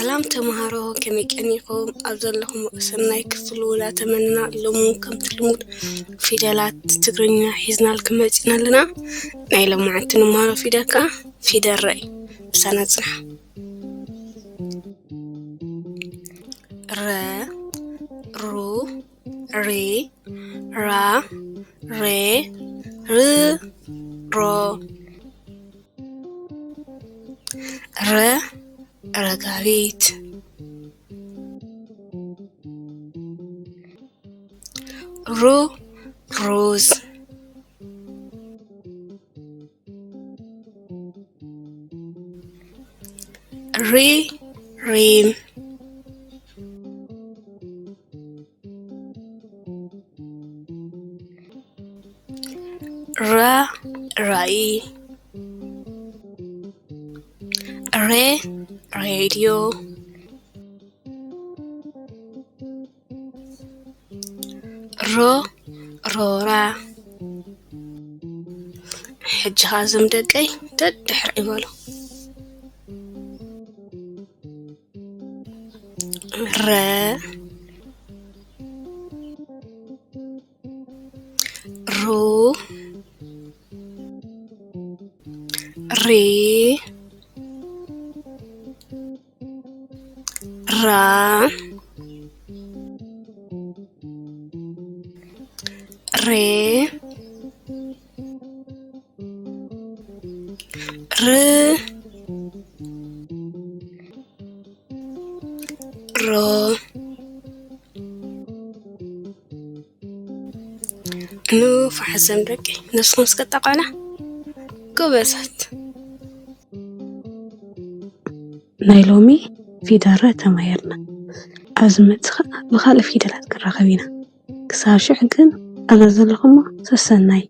ሰላም ተምሃሮ፣ ከመይ ቀኒኹም? ኣብ ዘለኹም ሰናይ ክትህልዉ እናተመነና፣ ሎሚ እውን ከምቲ ልሙድ ፊደላት ትግርኛ ሒዝናልኩም መፂና ኣለና። ናይ ሎማዓንቲ ንመሃሮ ፊደል ከዓ ፊደል ረ እዩ። ምሳና ፅንሓ። ረ፣ ሩ፣ ሪ፣ ራ፣ ሬ፣ ር፣ ሮ። ረ፣ ረጋቢት። ሩ፣ ሩዝ። ሪ፣ ሪም። ራ፣ ራእይ። ሬ፣ ሬድዮ። ሮ፣ ሮራ። ሕጂ ኸዓ እዞም ደቀይ ደድሕረይ በሉ። ረ፣ ሩ፣ ሪ፣ ራ፣ ሬ፣ ር፣ ሮ። ኑ ፋሕ ዘም ደቂ፣ ንስኹም እስከ ጠቐና። ጎበዛት። ናይ ሎሚ ፊደል ረ ተማሂርና። ኣብ ዝመጽእ ኸኣ ብኻልእ ፊደላት ክንራኸብ ኢና። ክሳብ ሽዑ ግን፣ ኣብዛ ዘለኹሞ ሰሰናዩ።